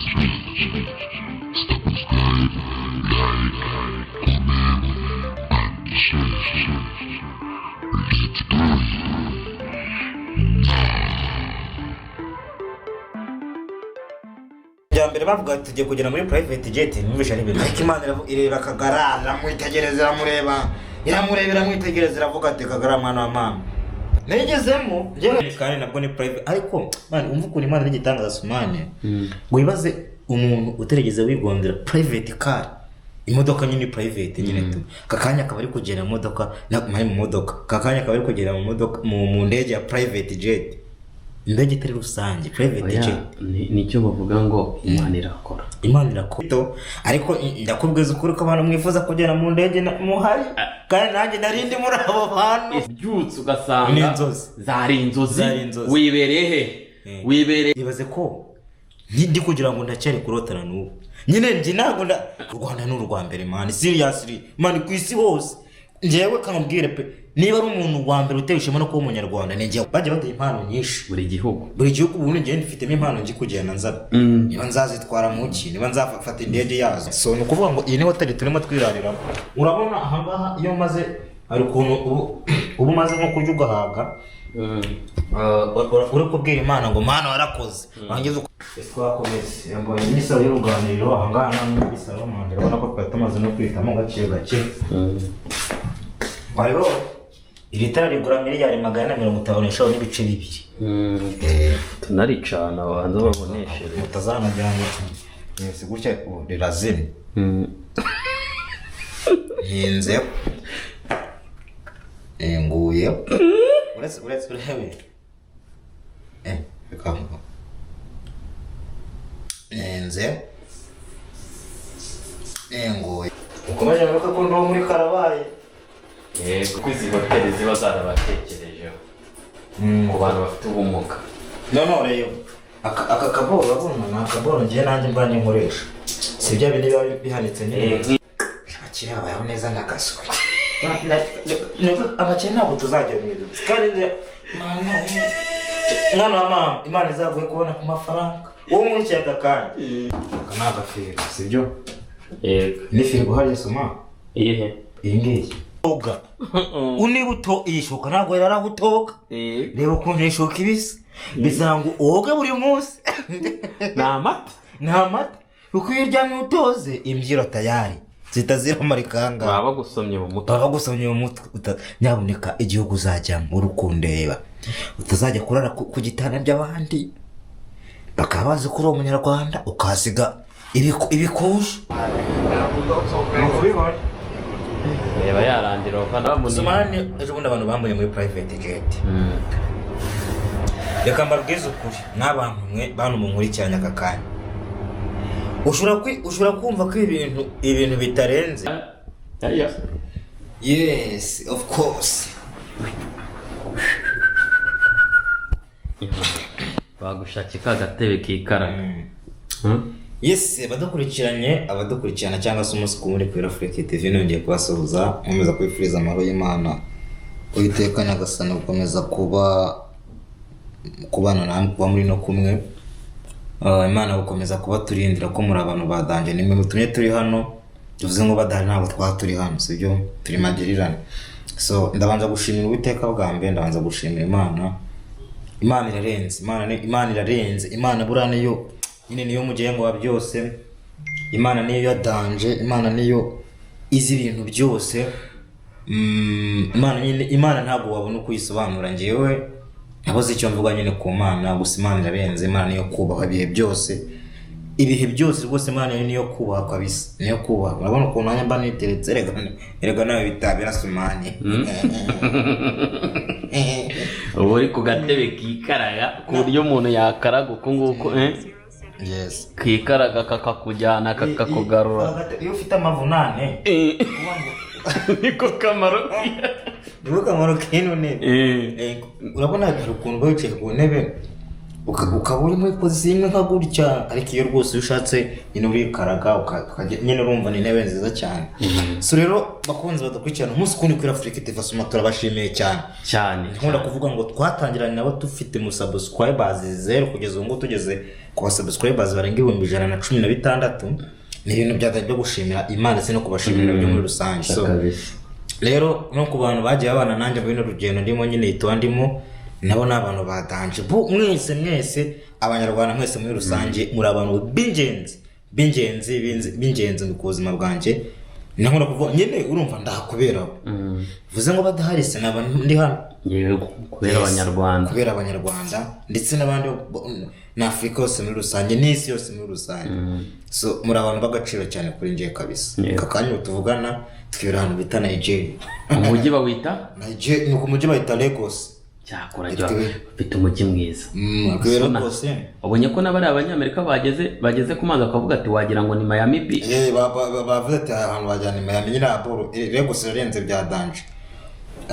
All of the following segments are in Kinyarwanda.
Subscribe, like, comment, and share. Let's do it now. Bya mbere bavuga ati tugiye kugera muri private jet, numvise ari ibintu, ariko Imana ireba Kagara, iramwitegereza, iramureba, iramureba, iramwitegereza, iravuga ati: "Kagara, mwana wa mama, nigezemo njyewe." Kandi nabwo ni private, ariko man, umva ukuntu Imana n'igitangaza, Sumane. Wibaze umuntu utarigeze wigondera private car, imodoka nyine private nyine tu, aka kanya akaba ari kugenda mu modoka ari mu modoka, aka kanya akaba ari kugenda mu modoka, mu ndege ya private jet, indege itari rusange, private Oya, jet. Nicyo bavuga ngo Imana irakora. Imana irakora, ariko ndakubwiza ukuri ko abantu mwifuza kugera mu ndege muhari, kandi nanjye nari ndi muri abo bantu. Ubyutse ugasanga Ni inzozi. Zari inzozi. Zari inzozi. Wibereye he? Wibereye Ibaze ko ndi kugira ngo ndacyari kurotana n'ubu nyine njye ntabwo nda u Rwanda ni urwa mbere, man, seriously, man, ku isi hose. Njyewe kamubwire pe, niba ari umuntu wa mbere utewe ishema no kuba umunyarwanda ni njyewe. Bajya baduha impano nyinshi. Buri gihugu. Buri gihugu. Ubundi njyewe mfitemo impano ngi kugenda nzana, niba nzazitwara mu ki, niba nzafata indege yazo. So ni ukuvuga ngo iyi ni hoteli turimo twirariramo. Urabona ahangaha iyo umaze, hari ukuntu ubu umaze nko kurya ugahaga, uri kubwira Imana ngo: "Mana, warakoze." Warangiza twakomeze. Yambonye n'isalo y'uruganiriro ahangaha, nta n'indi salo manje. Urabona ko twari tumaze no kwitamo gake gake. Wareba iri tara rigura miliyari 455.2. Tunaricana babanza baboneshere. Mutazanagira ngo si gutya, ubu rirazimye. Nkinze nguye, uretse urebe, reka nkinze nguye, ukomeje mwibuke ko ndi uwo muri karabaye. Yego, kuko izi hoteli ziba zarabatekerejeho ku bantu bafite ubumuga. None reba aka kaboro, urabona ni akaboro ngewe nanjye mbanye nkoresha, si bya bindi biba bihanitse nyine. Abakire babayeho neza ndakaswe. Abakire ntabwo tuzajya mu ijuru kandi mwana wa mama, Imana izaguhe kubona ku mafaranga wowe muri aka kanya. Aka ni agafirigo, sibyo? Yego. Ni firigo hariya, soma. Iyihe? Iyi ngiyi oga uniba uto iyi shuka ntabwo yarara utoga. Reba ukuntu iyi shuka ibisa, bisaba ngo woge buri munsi. Ni amata. Ni amata, kuko iyo uryamye utoze imbyiro tayari zihita ziramarikanga. Baba bagusomye mu mutwe. Baba bagusomye mu mutwe. Nyabuneka igihugu uzajyamo uri kundeba, utazajya kurara ku gitanda by'abandi bakaba bazi ko uri umunyarwanda, ukahasiga ibikusha. Ni ukubibona. Reba yarandira uvana. Sumani, ejo bundi abantu bambaye muri private jet. Reka mbabwize ukuri n'abantu mwe bantu munkurikiranye aka kanya, ushobora kumva ko ibintu bitarenze. Yes, of course. Bagushakira ka gatebe kikaraga. Yes, abadukurikiranye, abadukurikirana cyangwa se umunsi ku wundi kuri Africa TV, nongeye kubasuhuza, nkomeza kwifuriza amahoro y'Imana. Uwiteka Nyagasani gukomeza kuba kubana namwe, kuba muri no kumwe. Imana gukomeza kuba turindira ko muri abantu badanje, nimwe mutumye turi hano. Tuvuze ngo badahari ntabwo twaba turi hano, sibyo? Turi magirirane. So ndabanza gushimira Uwiteka bwa mbere, ndabanza gushimira Imana. Imana irarenze, Imana irarenze. Imana buriya niyo nyine, niyo mugengo wa byose. Imana niyo yadanje, Imana niyo izi ibintu byose. Imana nyine, Imana ntabwo wabona uko uyisobanura. Njyewe nabuze icyo mvuga nyine ku Mana, gusa Imana irarenze. Imana niyo kubahwa ibihe byose, ibihe byose rwose. Imana niyo kubahwa kabisa, niyo kubahwa. Urabona ukuntu nanjye mba niteretse? Erega nawe bitabira, Sumani. Uba uri ku gatebe kikaraga ku buryo umuntu yakaraga uku nguku, eh? Yes. Kikaraga kakakujyana kakakugarura. Iyo ufite amavunane. Niko kamaro. Niko kamaro k'ino ntebe. Urabona hari ukuntu uba wicaye ku ntebe. Ukaba uri muri position imwe nka gutya, ariko iyo rwose iyo ushatse nyine urikaraga, nyine urumva ni intebe nziza cyane. So rero bakunzi badukurikirana umunsi kundi kuri Afrique TV, Asuma, turabashimiye cyane. Cyane. Nkunda kuvuga ngo twatangiranye nabo dufite mu subscribers 0, kugeza ubu ngubu tugeze ku ba subscribers barenga 116,000. Ni ibintu byatari byo gushimira Imana ndetse no kubashimira byo muri rusange. So Kabisa. rero no ku bantu bagiye babana nanjye muri runo rugendo ndimo nyine, yitwa ndimo nabo ni abantu badanje. Mwese mwese Abanyarwanda mwese muri rusange, muri abantu b'ingenzi b'ingenzi b'ingenzi mu buzima bwanjye. Nkunda kuvuga nyine, urumva ndahakuberaho, bivuze ngo badahari sinaba ndi hano. Yego, kubera Yes, Abanyarwanda. Kubera Abanyarwanda ndetse n'abandi na Afurika yose muri rusange n'isi yose muri rusange. So muri abantu b'agaciro cyane kuri njye kabisa. Yego. Aka kanya ubu tuvugana twibera ahantu bita Nigeria. Umujyi bawita? Nigeria ni ku mujyi bahita Lagos. Cyakora bafite umujyi mwiza. Kubera Sona. rwose. Wabonye ko n'abari Abanyamerika bageze ku mazi bakavuga ati wagira ngo ni Miami Beach. Bavuze ati aha hantu wajyana i Miami nyine aboro. Lagos irarenze bya danger,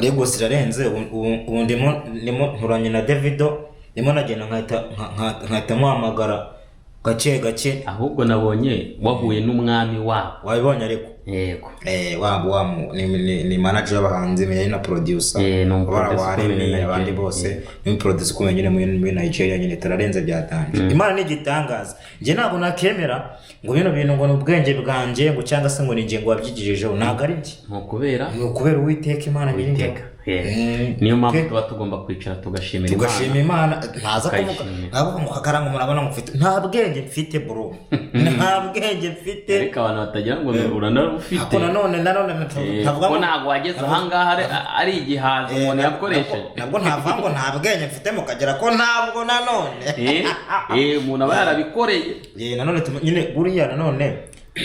Lagos irarenze. Ubu ndimo nturanye na Davido, ndimo nagenda nkahita muhamagara gake gake. Ahubwo nabonye wahuye n'umwami wabo. Wabibonye ariko? Yego. Wa ni manager w'abahanzi, ni na producer. Ni umu Bara producer wa ukomeye Remy, muri Nigeria. abandi bose ni producer ukomeye nyine muri Nigeria nyine. Turarenze bya danger, Imana ni igitangaza. Njye ntabwo nakemera ngo bino bintu ngo ni ubwenge bwanjye, ngo cyangwa se ngo ni njye ngo wabyigijeho, ntabwo ari njye. Ni ukubera Ni ukubera Uwiteka Imana Nyiringabo. Uwiteka. Niyo mpamvu tuba tugomba kwicara tugashimira Imana. Tugashima Imana. Ntaza kuvuga Tukayishimira. ntabwo ngo kagaranga murabona ngo mfite, nta bwenge mfite bro, nta bwenge mfite. Ariko abantu batagira ngo uranarufite. Ariko nanone ntavuga Ko ngo ntabwo wageze ahangaha ari igihaza umuntu yakoresheje. Nabwo ntavuga ngo nta bwenge mfite, mukagera ko ntabwo nanone. Umuntu aba yarabikoreye. Nanone nyine buriya nanone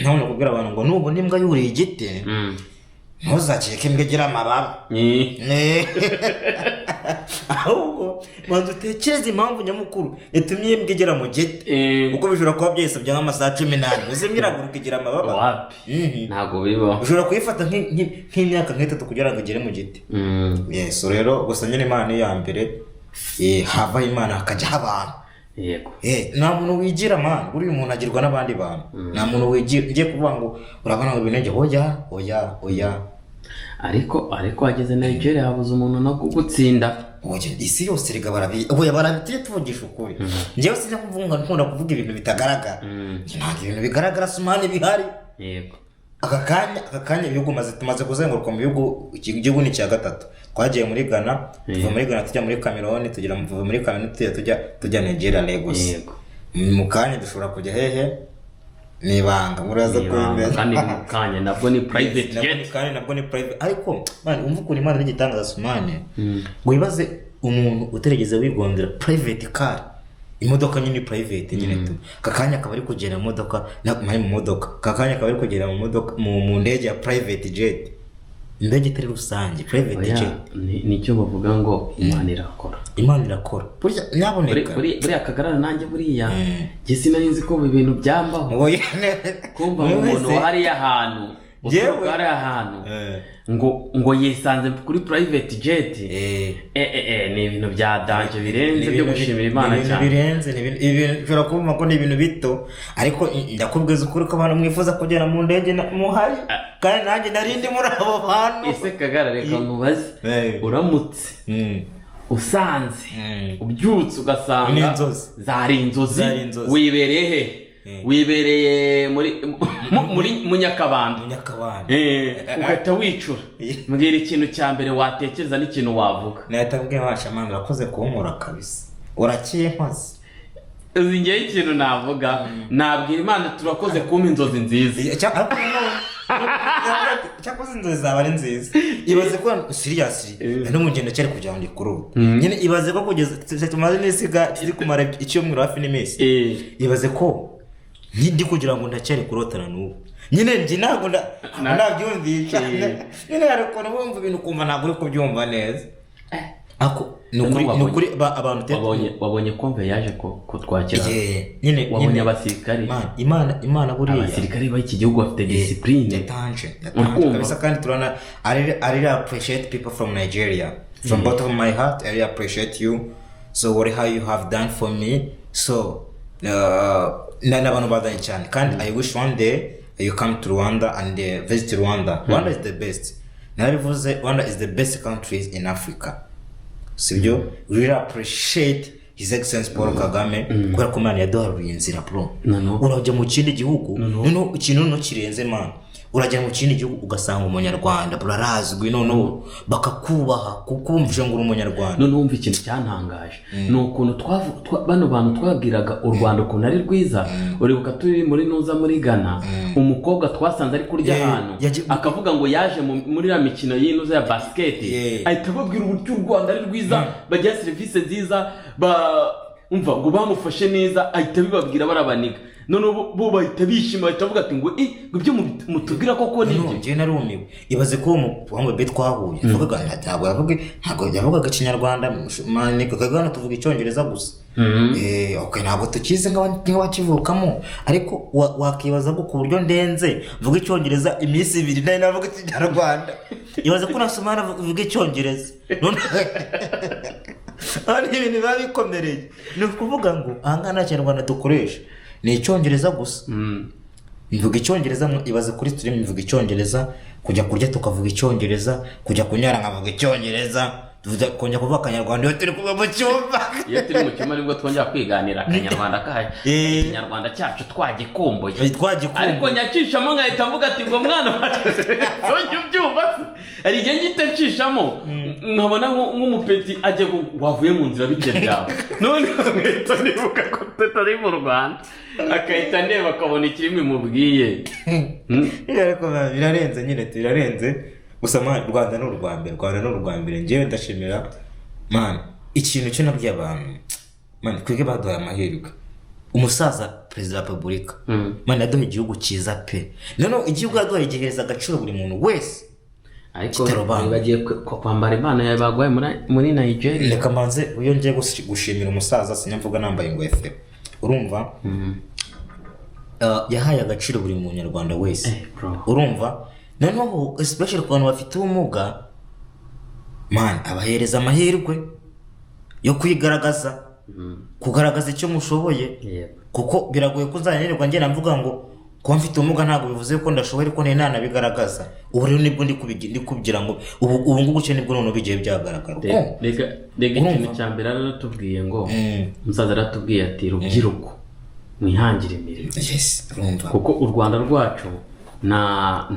ntabwo kubwira abantu ngo nubona imbwa yuriye igiti ntuzakeke imbwa igira amababa. Ahubwo banza utekereze impamvu nyamukuru yatumye iyi mbwa igera mu giti, kuko bishobora kuba byayisabye nk'amasaha 14. Uzi imbwa iraguruka igira amababa? Wapi, ntabwo bibaho. Ushobora kuyifata nk'imyaka nk'itatu kugira ngo igere mu giti. Yes, rero gusa nyine Imana ni iya mbere, havaho Imana hakajyaho abantu. Nta muntu wigira man, buriya umuntu agirwa n'abandi bantu. Nta muntu wigira. Ngiye kuvuga ngo urabona ngo ibintu njye, oya oya oya. Ariko wageze Nigeria habuze umuntu no kugutsinda. Oya, isi yose rega barabi, oya barabi, tujye tuvugisha ukuri. Njyewe sinjya kuvuga ngo nkunda kuvuga ibintu bitagaragara. Ntabwo ibintu bigaragara sumani bihari. Aka kanya ibihugu tumaze kuzenguruka mu bihugu, iki gihugu ni icya gatatu. Twagiye muri Ghana, tuva muri Ghana tujya muri Cameroon, tugera tuva muri Cameroon tujya Nigeria, Lagos. Mu kanya dushobora kujya hehe? Ni ibanga, muraza Ni ibanga, kubimenya. kandi mu kanya nabwo ni private Nabwo jet. Kandi nabwo ni private. Ariko man, umva ukuntu Imana n'igitangaza Sumane. Wibaze umuntu utarigeze wigondera private car, imodoka nyine private nyine tu. Aka kanya akaba ari kugenda mu modoka, na ari mu modoka. Aka kanya akaba ari kugenda mu modoka, mu ndege ya private jet. Indege itari rusange, private Oya, jet. Nicyo bavuga ngo Imana irakora. Imana irakora. Burya nyaboneka. Buriya Kagarara nanjye buriya, njye sinari nzi ko ibi bintu byambaho. Oya, Kumva ngo umuntu wese. hariya hantu, Njyewe. uturuka hariya hantu, ngo yisanze kuri private jet. Ni ibintu bya danger birenze byo gushimira Imana Ni ibintu cyane. birenze, ni ibintu ushobora kumva ko ni ibintu bito, ariko ndakubwiza ukuri ko abantu mwifuza kugera mu ndege muhari, kandi nanjye nari ndi muri abo bantu. Ese Kagara, reka nkubaze, uramutse usanze ubyutse ugasanga Ni inzozi. zari inzozi, Zari inzozi. wibereye he? Wibereye muri mu Nyakabanda. Mu Nyakabanda. Ugahita wicura, mbwira ikintu cya mbere watekereza n'ikintu wavuga. Nahita mbwira washa mama, urakoze kunkura kabisa, urakeye nkoze. Uzi ngewe ikintu navuga? Nabwira Imana turakoze kumpa inzozi nziza. Ariko cyakoze inzozi zaba ari nziza. Ibaze ko seriously no mu ngendo cyari kugira ngo ndikurure nyine, ibaze ko kugeza tumaze n'isiga turi kumara icyumweru hafi n'iminsi, ibaze ko ndi kugira ngo ndacyari kurotana n'ubu nyine, njye ntabwo nabyumvisha nyine. Hari ukuntu wumva ibintu ukumva ntabwo uri kubyumva neza. Ako ni ukuri, ni ukuri abantu Wabonye ko yaje kutwakira? Nyine Wabonye nyine abasirikare? Imana buriya. Abasirikare b'iki gihugu bafite discipline. Yatanje, Uri kumva? kabisa. Kandi turana I really appreciate people from Nigeria from bottom of my heart. I really appreciate you. So what how you have done for me. So n'abantu badanye cyane, kandi I wish one day you come to Rwanda and visit Rwanda. Rwanda is the best. Narabivuze, Rwanda is the best country in Africa, sibyo? Really appreciate His Excellence Paul Kagame, kubera ko man yaduharuriye inzira, bro. No. Urajya mu kindi gihugu, noneho ikintu noneho kirenze, man, urajya mu kindi gihugu ugasanga umunyarwanda, bro, arazwi, noneho bakakubaha kuko wumvise ngo uri umunyarwanda. Noneho wumva ikintu cyantangaje ni ukuntu bano bantu twabwiraga u Rwanda ukuntu ari rwiza. Uribuka turi muri nuza muri Ghana, umukobwa twasanze ari kurya ahantu, akavuga ngo yaje muri iriya mikino y'inuza ya basket, ahita ababwira uburyo u Rwanda ari rwiza, bagira serivisi nziza, umva ngo bamufashe neza, ahita abibabwira barabaniga. Noneho bo bahita bishima, bahita bavuga ati ngo ngo ibyo mutubwira koko ni No, ibyo. Njyewe narumiwe. Ibaze ko uwo mubebe twahuye yavugaga, ntabwo yavugaga ikinyarwanda, man. Kagame tuvuga icyongereza gusa. Okay, ntabwo tukizi nk'abakivukamo, ariko wakibaza ngo ku buryo ndenze mvuga icyongereza iminsi 2 nari navuga ikinyarwanda. Ibaze ko nasoma navuga icyongereza. None ibintu biba bikomereye. Ni ukuvuga ngo aha ngaha nta kinyarwanda dukoresha, ni icyongereza gusa. Mvuga icyongereza, ibaze kuri stream mvuga icyongereza, kujya kurya tukavuga icyongereza, kujya kunyara nkavuga icyongereza, kongera kuvuga akanyarwanda iyo turi kuva mu cyumba. Iyo turi mu cyumba nibwo twongera kwiganira akanyarwanda kacu, ikinyarwanda cyacu twagikumbuye. Twagikumbuye. Ariko nyacishamo nkahita mvuga ati ngo mwana wacu, ujya ubyumva se? Hari igihe ngihita ncishamo nkabona nk'umupeti ajya wavuye mu nzira bike byawe, none nkahita nibuka ko tutari mu Rwanda, akahita ndeba akabona ikirimi mubwiye. Ariko birarenze nyine, birarenze gusa, man. Rwanda ni urwa mbere, Rwanda ni urwa mbere. Njyewe ndashimira, man. Ikintu cyo nabwiye abantu, man, twebwe baduhaye amahirwe. Umusaza perezida wa repubulika, man, yaduhaye igihugu cyiza pe. Noneho igihugu yaduhaye gihereza agaciro buri muntu wese Ariko kitarobanura. bagiye kwambara impano yawe baguhaye muri Nigeria. Reka mbanze, iyo ngiye gushimira umusaza sinyamvuga nambaye ingofero, urumva? Yahaye agaciro buri munyarwanda wese. Bro. Urumva, noneho especially ku bantu bafite ubumuga, man, abahereza amahirwe yo kwigaragaza, kugaragaza icyo mushoboye. Kuko biragoye ko nzananirwa ngenda mvuga ngo kuba mfite ubumuga ntabwo bivuze ko ndashoboye, ariko ntari nanabigaragaza. Ubu rero nibwo ndi kugira ngo ubu ngubu cyo nibwo noneho bigiye byagaragara. Rega Urumva? ikintu cya mbere aratubwiye ngo, umusaza aratubwiye ati rubyiruko, mwihangire imirimo. Yes, urumva. Kuko u Rwanda rwacu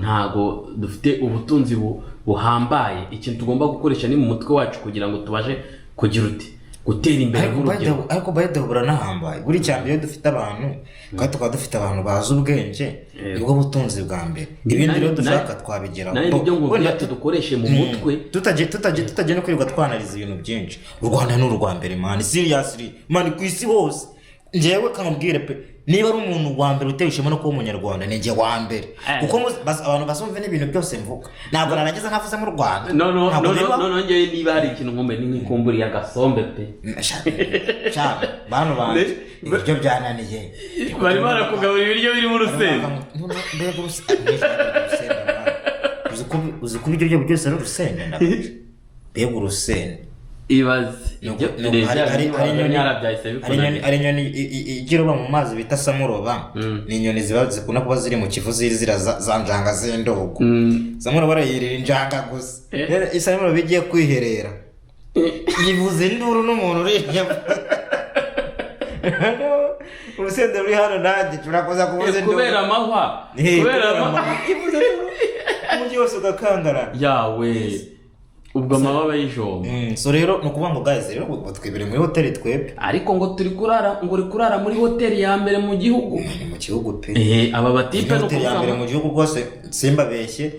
ntago dufite ubutunzi buhambaye. Ikintu tugomba gukoresha ni mu mutwe wacu kugira ngo tubashe kugira uti gutera imbere Ariko by the nk'urubyiruko. Ariko by the way buranahambaye. Buri cya mbere, iyo dufite abantu, kandi tukaba dufite abantu bazi ubwenge, nibwo butunzi bwa mbere. Ibindi rero dushaka twabigeraho. Nawe nibyo ngo Wenda byacu dukoreshe mu mutwe. Tutagiye no kwirirwa twanariza ibintu byinshi. U Rwanda ni urwa mbere, man, seriously, man, ku isi hose. Njyewe kamubwire pe, niba ari umuntu wa mbere utewe ishema no kuba umunyarwanda, ni njye wa mbere. Kuko abantu bazumve n'ibintu byose mvuga, ntabwo narangiza ntavuze mu Rwanda. No, no. Ntabwo No, no. bibaho. No, njyewe niba hari ikintu nkumbuye ni nk'ikumburiye agasombe pe. Sha, bantu banjye, ibiryo byananiye. Bari barakugaburira ibiryo birimo urusenda. Mbega urusenda, uzi ko ibiryo byabo byose ari urusenda? Ndabona mbega urusenda. Ibaze ibyo. Byahise bikunaniye. Hari inyoni igira uba mu mazi bita samuroba. Ni inyoni ziba zikunda kuba ziri mu Kivu, ziri zira za njanga z'indogo. Samuroba yirira injanga gusa. Rero isamuroba igiye kwiherera yivuza induru n'umuntu uri inyuma. Urusenda ruri hano, nanjye turakoza kuvuza induru. Kubera amahwa. Kubera Kubera amahwa. amahwa. Ivuza induru, umujyi wose ugakangarana. Yawe, ubwo amababa y'ijomba. So rero ni ukuvuga ngo guys, rero ubu twibereye muri hoteli twebwe. Ariko ngo turi kurara, ngo uri kurara muri hoteli ya mbere mu gihugu. Ni mu gihugu pe. Aba batipe Ni ni hoteli ya ukuvuga mbere ngo mu gihugu rwose, simbabeshye,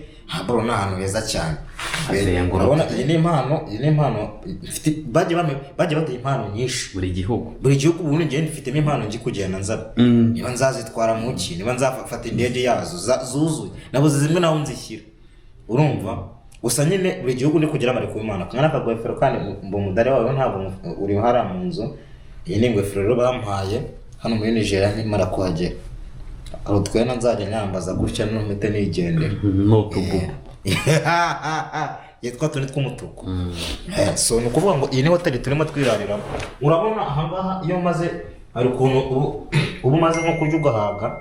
bro, ni ahantu heza cyane. Hazenguruka. Urabona iyi ni impano mfite, bagiye baduha impano nyinshi. Buri gihugu. Buri gihugu. Ubu ngiye mfitemo impano ngi kugenda nzaba, niba nzazitwara mu ki, niba nzafata indege yazo zuzuye, nabuze zimwe naho nzishyira. Urumva gusa nyine buri gihugu ndi kugira bari ku Imana kumwe n'akagofero, kandi mba umudari wawe ntabwo uri hariya mu nzu. Iyi ni ingofero rero bampaye hano muri Nigeria nkimara kuhagera. Hari utwenda nzajya nyambaza gutya n'umpite nigendera. N'utububu. Yitwa tundi tw'umutuku. So ni ukuvuga ngo iyi ni hoteli turimo twirariramo. Urabona ahangaha iyo umaze hari ukuntu ubu umaze nko kurya ugahaga,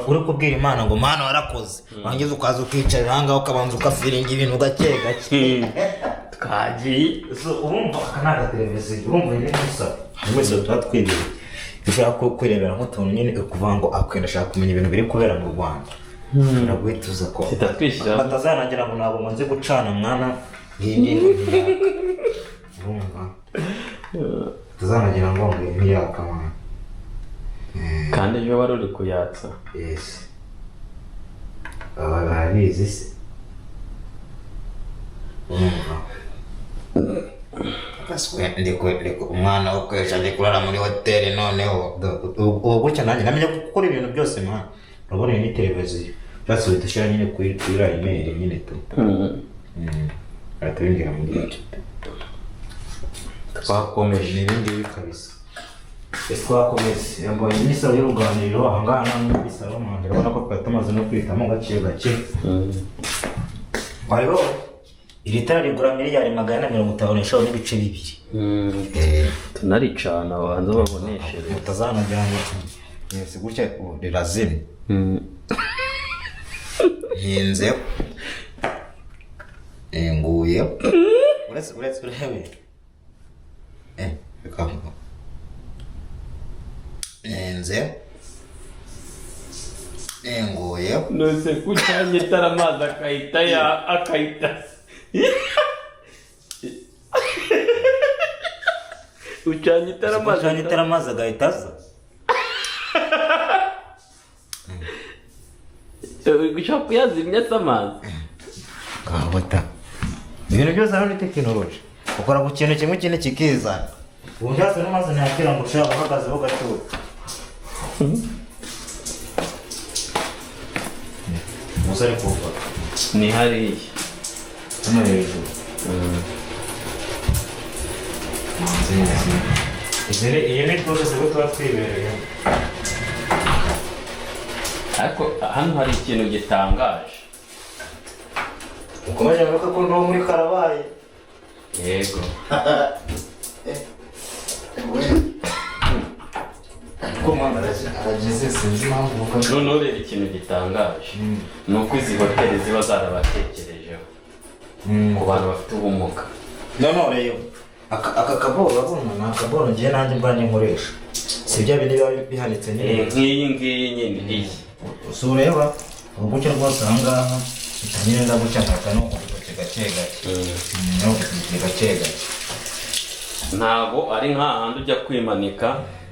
uri kubwira Imana ngo Mana warakoze, warangiza ukaza ukicarira ahangaha ukabanza ukafiringa ibintu gake gake. Twagiye. So urumva aka ni agateleviziyo, urumva iyi ni nk'isaro buri wese tuba twibereye. Ushobora kwirebera nk'utuntu nyine ukuvuga ngo akwenda ashaka kumenya ibintu biri kubera mu Rwanda, ushobora guhita uza ko Tuhita twishyira. Batazanagira ngo ntabwo nzi gucana mwana, ngiyi ngiyi ngo ntiyaka. Urumva batazanagira ngo ngiyi ntiyaka mwana. Kandi ejo wari uri kuyatsa. Yes, baba barabizi se. Urumva umwana wo kwesha ndi kurara muri hoteli noneho ubu gutya nanjye namenye gukora ibintu byose mwana. Urabona iyi ni televiziyo byose uhita ushyira nyine kuri iriya imeri nyine tu. Ahita winjira muri icyo. Twakomeje. Ni ibi ngibi kabisa. Ese twakomeze mbonye n'isaro y'uruganiriro ahangaha nta n'indi saro mwana, urabona ko twari tumaze no kwitamo gake gake. Hariho iri tara rigura 455.2 miliyari. Tunaricana babanza baboneshereze. Mutazanagira ngo yesi gutya rirazimye. Nkinze nguye uretse urebe reka nkinze nguye nose kucanye itara amazi akahita ya akahita ucanye itara amazi ucanye itara amazi agahita aza. Ushobora kuyazimya se amazi? Kabota ibintu byose hano ni tekinoloji, ukora ku kintu kimwe ikindi kikizana. Ubu byose n'amazi ntiyakira ngo ushobora guhagazeho gatoya. Umusore kuva ni hariya hano hejuru. Iyi ni dushe ziri tuba twibereyemo. Ariko hano hari ikintu gitangaje. Ukomeje avuga ko ndo muri karabaye. Yego. Ko mwana aragize sinzi impamvu uvuga. Noneho rero ikintu gitangaje ni uko izi hoteli ziba zarabatekerejeho ku bantu bafite ubumuga. Noneho rero aka kaboro urabona ni akaboro ngiye nanjye mbanye nkoresha. Si bya bindi biba bihanitse nyine. Nk'iyi ngiyi nyine iyi. Si ureba ubu gutya rwose aha ngaha bitanyine gutya nkahita no kurutoki gake gake. No kurutoki gake gake. Ntabwo ari nk'ahandi ujya kwimanika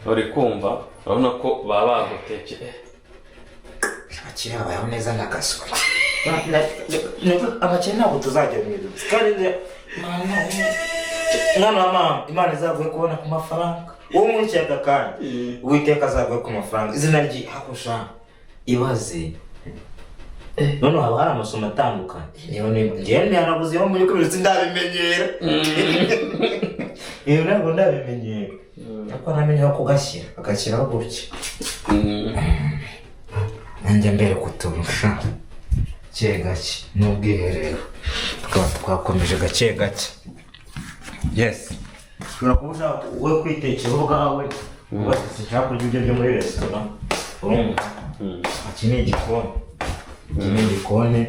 uri kumva urabona ko baba bagutekeye. Abakire babayeho neza n'agaswa. Abakire ntabwo tuzajya mu ijuru. Kandi mwana wa mama Imana izaguhe kubona ku mafaranga. Uwo muri aka kanya Uwiteka azaguhe ku mafaranga. Izina rye hakusha ibaze. None haba hari amasomo atandukanye. Niyo njyewe ntiyarabuze yo muri kubiri sindabimenyera. Iyo ntabwo ndabimenyera. Ariko namenye aho kugashyira, agashyiraho gutya. Nanjye mbere kuturusha gake gake n'ubwiherero. Tukaba twakomeje gake gake. Yes. Ushobora kuba ushaka wowe kwitekera ubwawe, uba sinshaka kurya ibyo byo muri resitora. Urumva? Iki ni igikoni. Iki ni igikoni.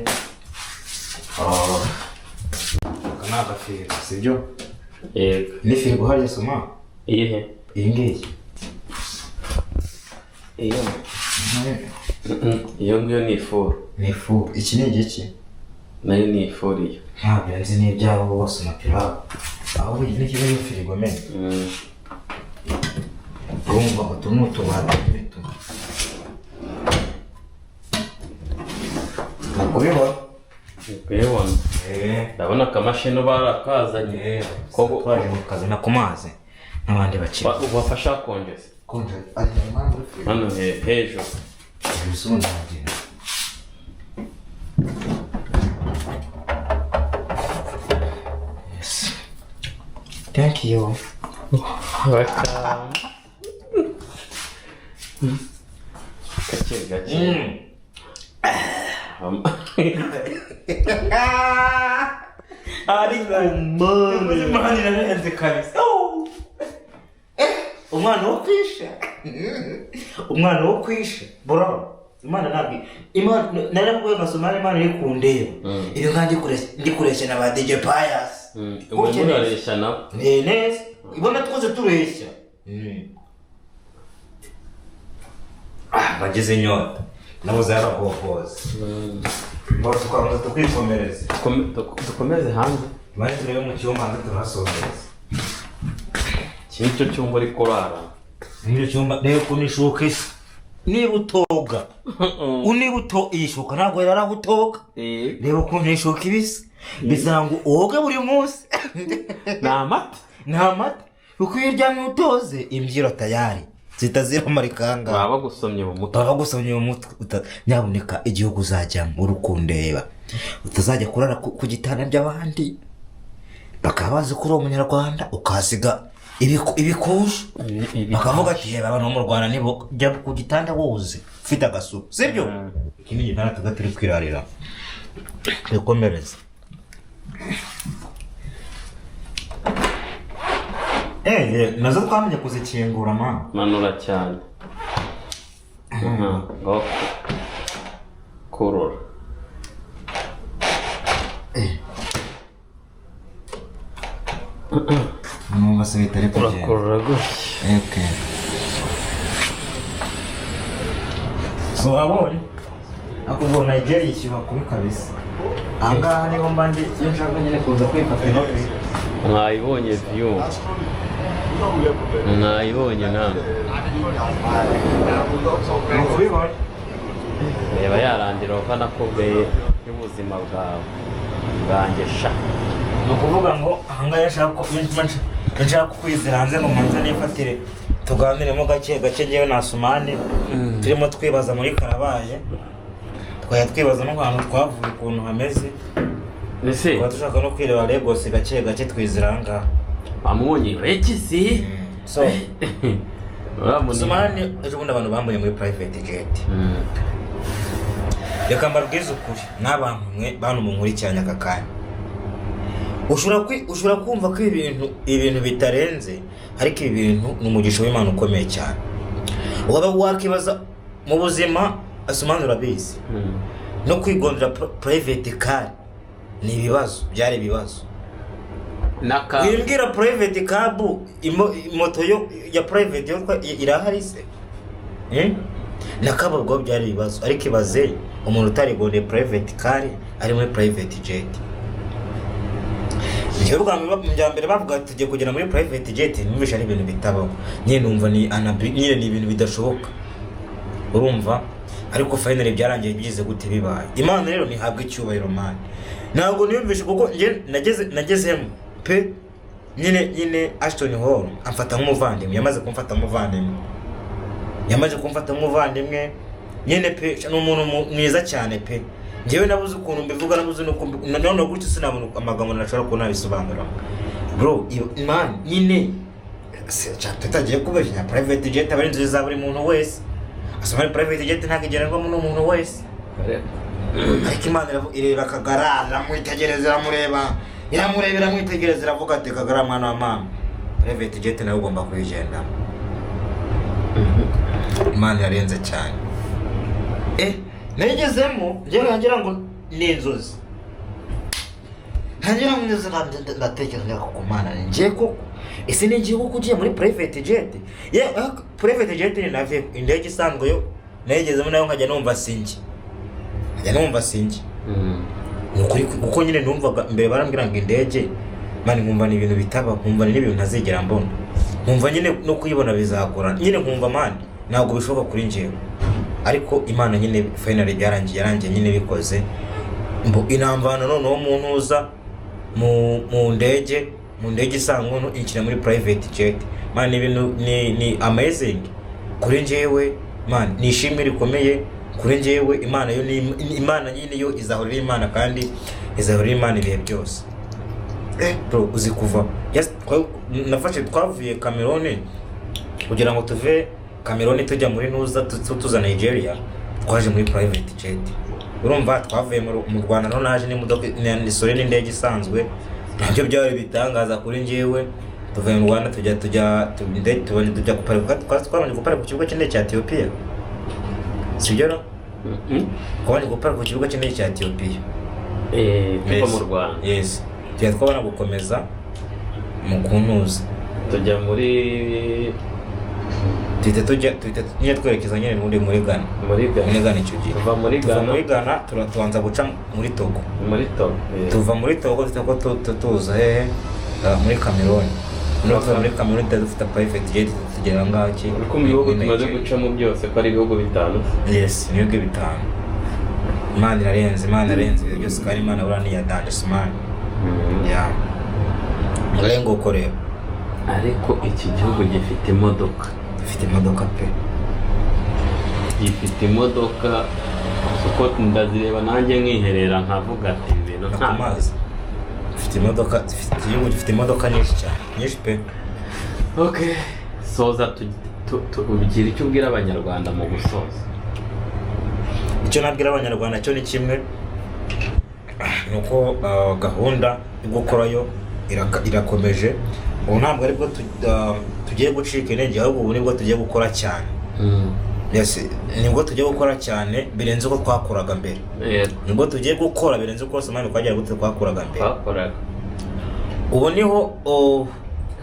Aka ni agafirigo, sibyo? Yego. Ni firigo hariya soma? Iyihe? Iyi ngiyi. Iyo. Iyo ngiyo ni ifuru. Ni ifuru. Iki ni igiki? Nayo ni ifuru iyo. Ntabwo nzi n'ibyabo bose na pirawu. Ahubwo iyi ni kimwe n'ifirigo mene. Urumva utu ni utubati nyine tu. Kubibona? Kubibona. Ndabona akamashini barakazanye. Ko twaje kukazana ku mazi n'abandi bakiri. Wafasha konje se? Konje ari impamvu uri hano hejuru. Ibisubizo ndagenda. Yes. Thank you. Welcome. Gake gake. Ariko mani, Imana irarenze kabisa. Umwana wo kwisha, umwana wo kwisha, bro. Imana ntabwo, Imana narakubwiye nka Imana iri kundeba. Ibi nka ndi kureshya na ba DJ Pius. Ubu murareshya nabo. Ni neza, ibona twose tureshya. Bagize inyota nabuze yarahohoze. Ngo tukabanza tukwikomereza. Dukomeze hanze. Maze turebe mu cyumba hanze turasohoreza. Iki nicyo cyumba uri kurara. Nicyo cyumba, reba ukuntu ishuka isa. Niba utoga, niba iyi shuka ntabwo yari utoga. Reba ukuntu ishuka ibisa. Bisaba ngo woge buri munsi. Ni amata. Ni amata. Uko iyo uryamye utoze imbyiro tayari zihita ziramarikanga. Baba bagusomye mu mutwe. Baba bagusomye mu mutwe. Nyabuneka igihugu uzajyamo uri kundeba, utazajya kurara ku gitanda by'abandi bakaba bazi ko uri umunyarwanda, ukahasiga ibikusha bakavuga ati yeba abantu bo mu Rwanda nibo jya ku gitanda woze ufite agasuku, sibyo? Iki ni igitanda tuba turi kwirarira. Twikomereze. Nazo twamenye kuzikingura mama. Manura cyane. Ngo kurora. Numva se bitari kugenda. Urakurura gutya. Okay. So wabonye? Ako Nigeria ishyuha kubi kabisa. Ahangaha niho mba ndi iyo nshaka nyine kuza kwifata inovi. Mwayibonye view. Mwayibonye namwe. Mukubibona. Reba yarandira uva nakubwiye y'ubuzima bwawe bwanjye sha. Ni ukuvuga ngo ahangaha nshaka kwizira hanze ngo manze nifatire tuganiremo gake gake ngewe na Sumani turimo twibaza muri Karabaye, twajya twibaza n'ahantu twavuye ukuntu hameze. Ese tukaba dushaka no kwireba Lagos gake gake twizira ahangaha. Bamubonye Regis. So Sumani ejo bundi abantu bambaye muri private jet. Reka mbabwize ukuri n'abantu mwe bantu munkurikiranye aka kanya. Ushobora kumva ko ibintu bitarenze, ariko ibi bintu ni umugisha w'Imana ukomeye cyane. Waba wakibaza mu buzima, Asumani urabizi. No kwigondera private car ni ibibazo, byari ibibazo. Wimbwira private cab, moto yo ya private yo irahari se? Na kabo ubwo byari ibibazo, ariko ibaze umuntu utarigondeye private car ari muri private jet. Njyewe bwa mbere bavuga tugiye kugera muri private jet, numvisha ari ibintu bitabaho. Nyine numva ni nyine ni ibintu bidashoboka. Urumva? Ariko finally byarangiye byize gute bibaye. Imana rero ntihabwa icyubahiro man. Ntabwo niyumvisha kuko njye nagezemo pe nyine Ashton Hall amfata nk'umuvandimwe, yamaze kumfata nk'umuvandimwe. Yamaze kumfata nk'umuvandimwe nyine pe, ni umuntu mwiza cyane pe. Njyewe nabuze ukuntu mbivuga, nabuze nuko none gutyo sinabona amagambo nashobora kuba nabisobanura. Bro, man nyine tutagiye kubeshya, private jet aba ari inzozi za buri muntu wese. Asoma private jet ntabwo igenerwamo n'umuntu wese. Ariko Imana ireba Kagara, iramwitegereza, iramureba, iramureba, iramwitegereza, iravuga ati Kagara mwana wa mama, private jet nawe ugomba kuyigendamo. Imana irarenze cyane. Nagezemo njyewe ngira ngo ni inzozi. Ngira ngo inzozi ndatekereza ko Mana ngiye koko. Ese ni ngiye koko ugiye muri private jet? Ye private jet ni nave indege isanzwe yo nayigezemo nayo nkajya numva sinjye. Nkajya numva sinjye. Nukuri kuko nyine numvaga mbere barambwira ngo indege mani nkumva ni ibintu bitaba, nkumva ni ibintu ntazigera mbona. Nkumva nyine no kuyibona bizagorana. Nyine nkumva mani ntabwo bishoboka kuri njyewe. Ariko Imana nyine finally byarangiye, yarangiye nyine bikoze. Mbo inamvana noneho umuntu uza mu ndege, mu ndege isanzwe inshyira muri private jet. Man ibintu ni amazing kuri njyewe, man ni ishimwe rikomeye kuri njyewe. Imana yo ni Imana nyine, yo izahora ari Imana kandi izahora ari Imana ibihe byose. Bro uzi kuva yes, nafashe twavuye Cameroon kugira ngo tuve Cameroon tujya muri Nuza tuza Nigeria, twaje muri private jet. Urumva twavuye mu Rwanda, none naje n'imodoka sorry, n'indege isanzwe, nabyo byari bitangaza kuri njyewe. Tuvuye mu Rwanda tujya guparika, twabanje guparika ku kibuga cy'indege cya Ethiopia, sibyo no? Twabanje guparika ku kibuga cy'indege cya Ethiopia. Tuva Yes. mu Rwanda. Yes, tujya twabona gukomeza mu kuntuza. Tujya muri Tuhita tujya twerekeza nyine muri Ghana. Muri Ghana. Muri Ghana icyo gihe. Tuva muri Tuva Ghana. muri Ghana, tubanza guca muri Togo. Muri Togo. Tuva muri Togo duhita ko tuza hehe? Muri Cameroon. Noneho tuva muri Cameroon duhita dufite private jet, tugera aho ngaho ki Uri kumva ibihugu muri tumaze Nigeria. gucamo byose ko ari ibihugu 5? Yes, ni ibihugu 5. Imana irarenze, Imana irarenze ibyo byose, kandi Imana buriya ni iya danger smart. Yeah, ngaho nguko rero. Ariko iki gihugu gifite imodoka. Dufite imodoka pe. Gifite imodoka, uko ndazireba nanjye nkiherera nkavuga ati ibi bintu No nta ku mazi dufite imodoka, dufite igihugu gifite imodoka nyinshi cyane, nyinshi pe. Okay, soza, ubwira icyo ubwira Abanyarwanda mu gusoza. Icyo nabwira Abanyarwanda cyo ni kimwe, ni uko gahunda yo gukorayo irakomeje. Ubu ntabwo aribwo tugiye gucika intege, ahubwo ubu nibwo tugiye gukora cyane. Yes, nibwo tugiye gukora cyane birenze uko twakoraga mbere. Nibwo tugiye gukora birenze uko Somali twagera gute twakoraga mbere. Twakoraga. Ubu niho, oh,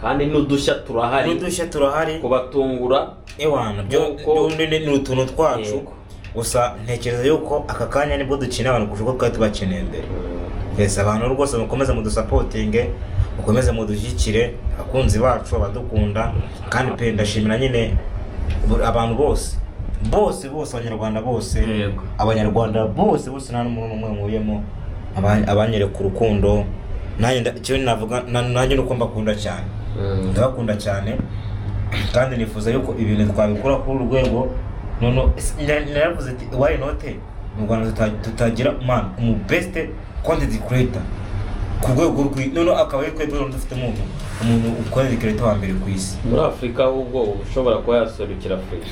Kandi n'udushya turahari. N'udushya turahari. Kubatungura. Ewana byo. Byombi ni utuntu twacu. Gusa ntekereza yuko aka kanya nibwo dukeneye abantu kurusha uko twari tubakeneye mbere. Yes, abantu rwose mukomeze mudusapotinge, mukomeze mudushyigikire, abakunzi bacu, abadukunda. Kandi pe ndashimira nyine abantu bose bose bose, Abanyarwanda bose. Abanyarwanda bose bose, nta n'umuntu n'umwe nkuyemo, abanyereka urukundo. Nanjye icyo navuga nanjye ni uko mbakunda cyane. Ndabakunda cyane kandi nifuza yuko ibintu twabikora kuri uru rwego. None naravuze ati why not mu Rwanda tutagira man umu best content creator ku rwego rw'i, noneho akaba ari twebwe dufite umuntu content creator wa mbere ku isi. Muri Afurika ahubwo uba ushobora kuba yaserukira Afurika.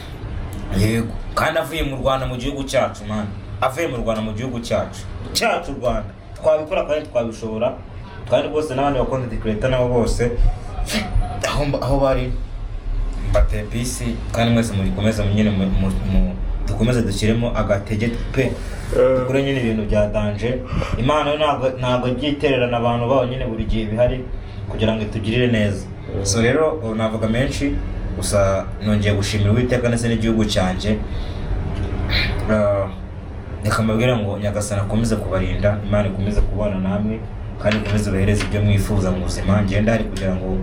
Yego, kandi avuye mu Rwanda, mu gihugu cyacu man, avuye mu Rwanda, mu gihugu cyacu u Rwanda. Twabikora kandi twabishobora. Kandi rwose n'abandi ba content creator nabo bose aho bari mbateye peace, kandi mwese mugikomeze nyine dukomeze dushyiremo agatege pe, dukore nyine ibintu bya danger. Imana yo ntabwo igiye itererana abantu bayo nyine, buri gihe bihari kugira ngo itugirire neza. So rero ubu navuga menshi, gusa nongeye gushimira Uwiteka ndetse n'igihugu cyanjye. Reka mbabwire ngo Nyagasani akomeze kubarinda, Imana ikomeze kubana namwe kandi ikomeze ibahereze ibyo mwifuza mu buzima. Ngenda ndahari kugira ngo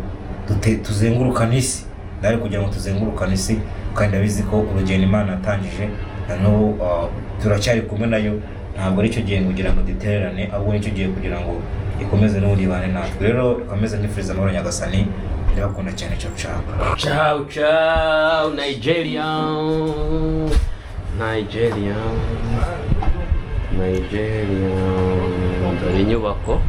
tuzengurukane isi, ndahari kugira ngo tuzengurukane isi, kandi ndabizi ko urugendo Imana yatangije na n'ubu turacyari kumwe nayo. Ntabwo ari cyo gihe kugira ngo dutererane, ahubwo nicyo gihe kugira ngo ikomeze n'ubundi ibane natwe. Rero ikomeze nifuriza amahoro Nyagasani, ndabakunda cyane. Ciao ciao. Ciao ciao, Nigeria, Nigeria, Nigeria. Dore inyubako.